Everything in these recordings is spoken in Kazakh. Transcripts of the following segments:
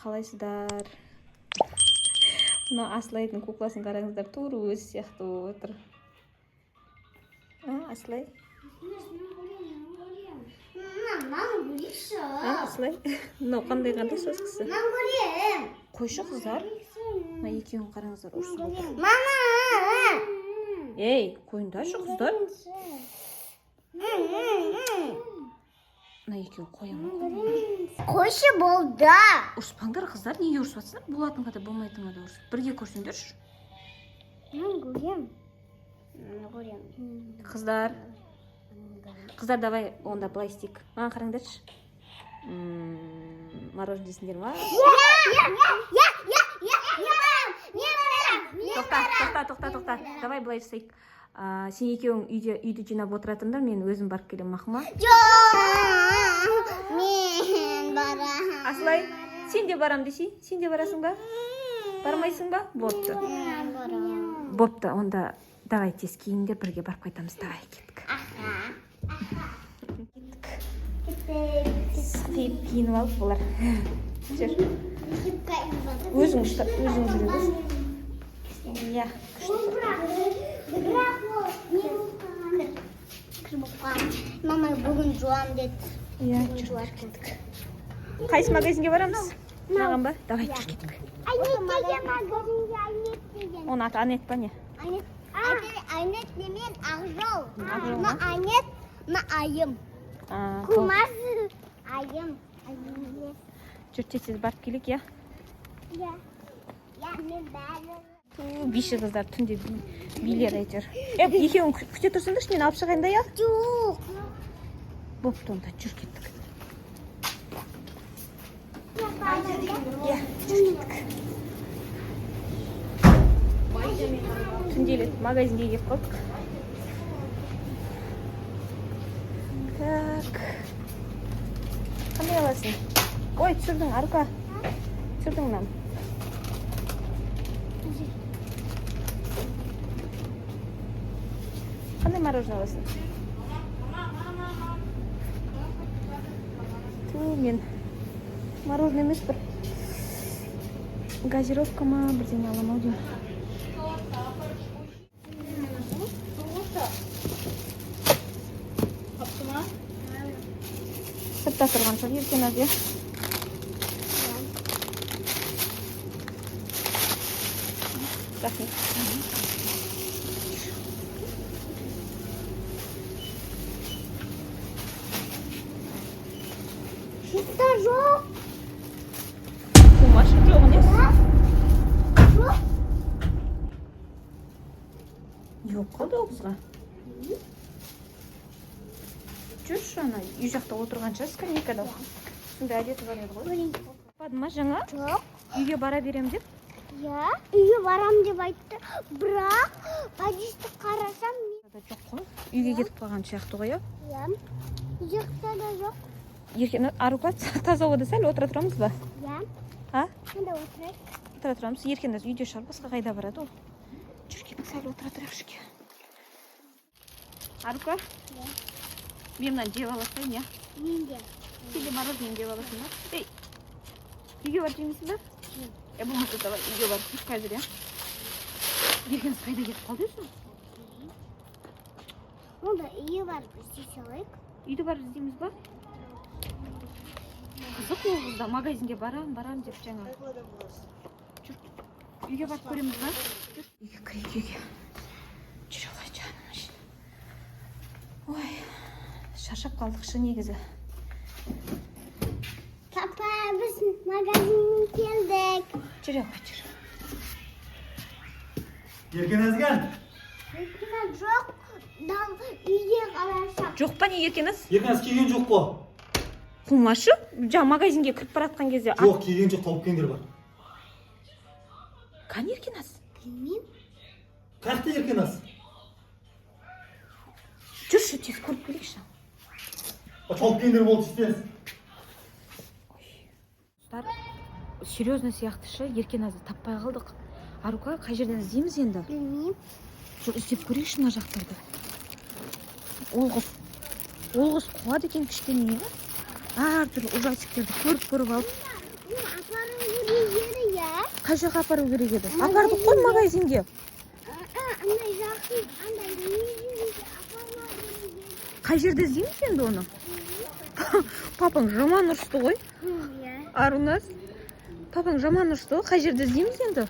Қалайсыздар? Мына Асылайдың кукласын қараңыздар, тура өзі сияқты болып отыр. А, Асылай? А, Асылай? Мынау қандай қандай соскасы? Қойшы, қыздар. Мына екеуін қараңыздар, ұрысып отыр. Мама! Ей, қойыңдаршы, қыздар. Мына екеуі қоя ма? Қойшы, болды. Ұрыспаңдар, қыздар, неге ұрысып жатсыңдар? Болатынға да, болмайтынға да ұрысып. Бірге көрсеңдерші. Мен көрем. Мен көрем. Қыздар. Қыздар, давай онда былай істейік. Маған қараңдаршы. Мороженое жейсіңдер ма? Я, я, я, я, я, я барам. Мен Тоқта, тоқта, тоқта, тоқта. Давай былай жасайық. А, сен екеуің үйде үйді жинап отыратындар, мен өзім барып келемін, мақұл ма? Жоқ. Мен барам. Асылай, сен де барам десей, сен де барасың ба? Бармайсың ба? Бопты. Мен барам. Бопты, онда давай тез киіңдер, бірге барып қайтамыз. Давай, кеттік. Кеттік. Сықиып киініп алып бұлар. Жүр. Өзің өзің жүре бер. Иә, күшті. Бірақ ол не болып қалған? Кір болып қалған. Мама бүгін жуам деді. Иә, Бүгін жүр, жуар. кеттік. Қайсы магазинге барамыз? Мынаған ба? Давай, жүр, кеттік. Айнет деген магазинге, Айнет деген. Оның аты Анет па, не? Айнет, Айнет немен Ақжол. Ақжол Мына ма? Айнет, мына Айым. А, болды. Кумас Айым. Айым. Жүр, тез тез барып келейік, иә? Иә. Иә, мен бәрі. Ту, биші қыздар түнде билер әйтеуір. Е, екеуің күте тұрсыңдаршы, мен алып шығайын да, иә? Жоқ. Бопты онда, жүр, кеттік. Иә, жүр, кеттік. Түнделетіп магазинге келіп қалдық. Так. Қандай аласың? Ой, түсірдің, Арука. Түсірдің мынаны. Қандай мороженое аласың? Ту, мен мороженое емес, бір газировка ма, бірдеңе аламын ау деймін. Сыртта тұрған шығар Еркеназ, иә? Рахмет. Шутта жоқ. Қумашы, жоқ несі? Жоқ. Не болып қалды ол қызға? Жүрші, ана үй жақта отырған шығар скамейкада. Сондай әдеті бар еді ғой. Барды ма жаңа? Жоқ. Үйге бара берем деп? Иә, үйге барам деп айтты. Бірақ подъездді қарасам, Да, жоқ қой. Үйге кетіп қалған сияқты ғой, иә? Иә. Үй жақта да жоқ. Еркен, Арука, таза ауада сәл отыра тұрамыз ба? Иә. А? Қанда отырайық? Отыра тұрамыз. Еркеназ үйде шығар, басқа қайда барады ол? Жүр, кеттік, сәл отыра тұрайықшы. Арука? Иә. Мен мынаны жеп аласың, иә? Мен де. Сен де мороженое жеп аласың ба? Ей, үйге барып жемейсің ба? Жеймін. Е, болмаса давай үйге барып жейік қазір, иә? Еркеназ қайда кетіп қалды өзі? Онда үйге барып іздей салайық. Үйде барып іздейміз ба? Қызық, ол қыз да магазинге барам, барам деп жаңа. Жүр, үйге барып көреміз ба? Жүр, үйге кірейік, үйге. Жүре ғой, жаным үшін. Ой, шаршап қалдық шы негізі. Папа, біз магазиннен келдік. Жүре ғой, жүр. Еркеназ кел. Еркеназ жоқ, дал үйге қарасақ. Жоқ па, не, Еркеназ? Еркеназ келген жоқ қой. Қумашы, жаңа магазинге кіріп бара жатқан кезде. Жоқ, келген жоқ, тауып келгендер бар. Кәне Еркеназ? Білмеймін. Қаяқта Еркеназ? Жүрші, тез көріп келейікші. Тауып келгендер болды, тез. Достар, серьезно сияқты шы, Еркеназды таппай қалдық. Арука, қай жерден іздейміз енді? Білмеймін. Жүр, іздеп көрейікші мына жақтарды. Ол қыз қуады екен кішкене, иә? Әртүрлі ужастиктерді көріп көріп алып. Мен апару Қай жаққа апару керек еді? Апардық қой магазинге. Андай жақын, андай не жерге апармау керек еді. Қай жерде іздейміз енді оны? Папаң жаман ұрысты ғой. Иә. Аруназ, папаң жаман ұрысты ғой. Қай жерде іздейміз енді?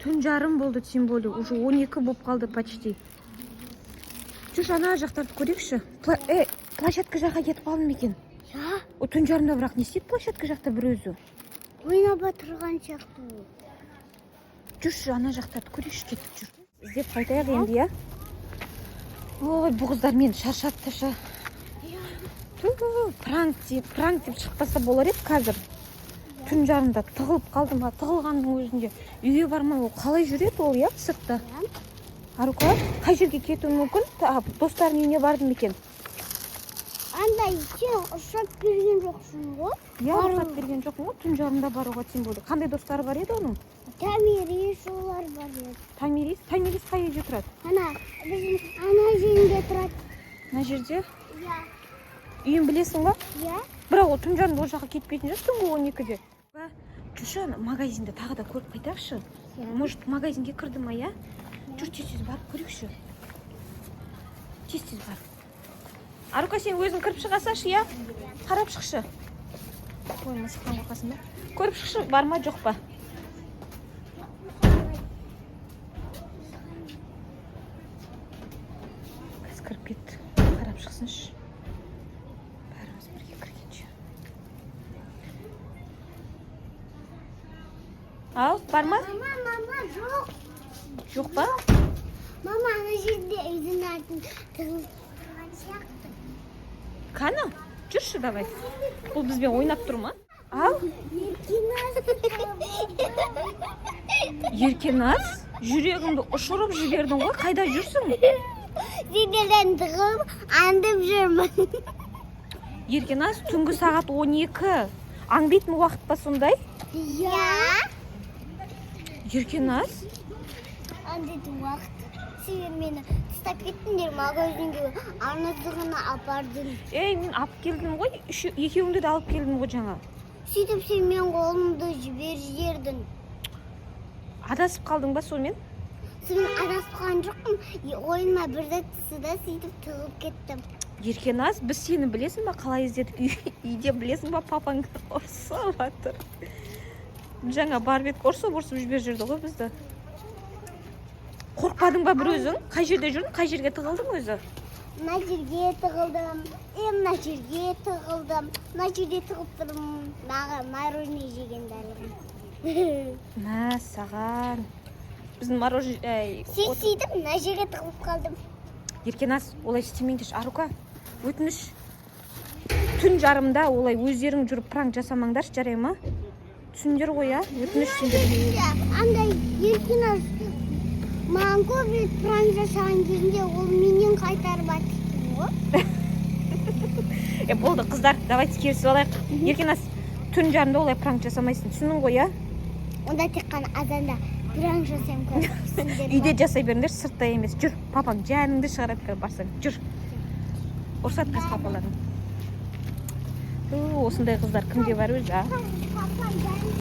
12:30 болды, тем более уже 12 болып қалды почти. Жүрші, ана жақтарды көрейікші. Площадка жаққа кетіп қалды ма екен? Иә. О, 12:30-да бірақ не істейді площадка жақта бір өзі? Ойнап отырған сияқты ол. Жүрші, ана жақтарды көрейікші, кеттік, жүр. Іздеп қайтайық енді, иә. Ой, бұл қыздар мені шаршатты шы. Ту, пранк деп шықпаса болар еді қазір. 12:30-да тығылып қалды ма, тығылғанның өзінде үйге бармай ол қалай жүреді ол, иә, сыртта? Арука, қай жерге кетуі мүмкін? Достарының үйіне барды ма екен? Андай сен рұқсат берген жоқсың ғой. Иә, Бару. рұқсат берген жоқпын ғой 12:30-да баруға, тем более. Қандай достары бар еді оның? Томирис, олар бар еді. Томирис? Томирис қай жерде тұрады? Ана біздің ана жерінде тұрады. Мына жерде? Иә. Үйін білесің ба? Иә. Бірақ ол 12:30-да ол жаққа кетпейтін шығар, түнгі 12-де. Жүрші, ана магазинді тағы да көріп қайтайықшы. Может, магазинге кірді ма, иә? Жүр, тез тез барып көрейікші. Тез тез бар. Арука, сен өзің кіріп шыға салшы, иә? Қарап шықшы. Ой, мысықтан қорқасың ба? Көріп шықшы, бар ма, жоқ па? Қазір кіріп кетті. Қарап шықсыншы. Бәріміз бірге кіргенше. Ал, бар ма? Мама, мама, жоқ. Жоқ па? Мама, ана жерде үйдің артын тығылып тұрған сияқты. Қаны, жүрші, давай. Бұл бізбен ойнап тұр ма? Ал, Еркеназ. Еркеназ, жүрегімді ұшырып жібердің ғой. Қайда жүрсің? Сендерден тығылып аңдып жүрмін. Еркеназ, түнгі сағат 12. Аңдитын уақыт па сондай? Иә. Еркеназ? Аңдитын уақыт. Сендер мені тастап кеттіңдер магазинге, арнасығына апардың. Ей, мен алып келдім ғой. Екеуіңді де алып келдім ғой жаңа. Сөйтіп сен менің қолымды жіберіп жібердің. Адасып қалдың ба сонымен? Сонымен адасып қалған жоқпын. Ойыма бір зат түсті да, сөйтіп тығылып кеттім. Еркеназ, біз сені білесің ба қалай іздедік? Үйде білесің ба, папаң ұрсып жатыр. Жаңа барып едік, ұрсып ұрсып жіберіп жіберді ғой бізді. Қорықпадың ба бір өзің? Қай жерде жүрдің? Қай жерге тығылдың өзі? Мына жерге тығылдым, мына жерге тығылдым, мына жерде тығылып тұрмын. Маған мороженое жегендерім. Мә саған. Біздің мороженое. Сөйтіп мына жерге тығылып қалдым. Еркеназ, олай істемеңдерші. Арука, өтініш. 12:30-да олай өздерің жүріп пранк жасамаңдаршы, жарай ма? Түсіндер ғой, а? Өтініш сендерге. Андай Еркеназ маған көп рет пранк жасаған кезінде ол менен қайтарып атты ғой. Болды, қыздар, давайте келісіп алайық. Еркеназ, 12:30-да олай пранк жасамайсың. Түсіндің ғой, а? Онда тек қана азанда пранк жасаймын көп. Үйде жасай беріңдер, сыртта емес. Жүр, папаң жаныңды шығарады қазір барсаң. Жүр. Ұрсады қазір папаларың. Ту, осындай қыздар кімде бар өзі, а? Папам жаныңды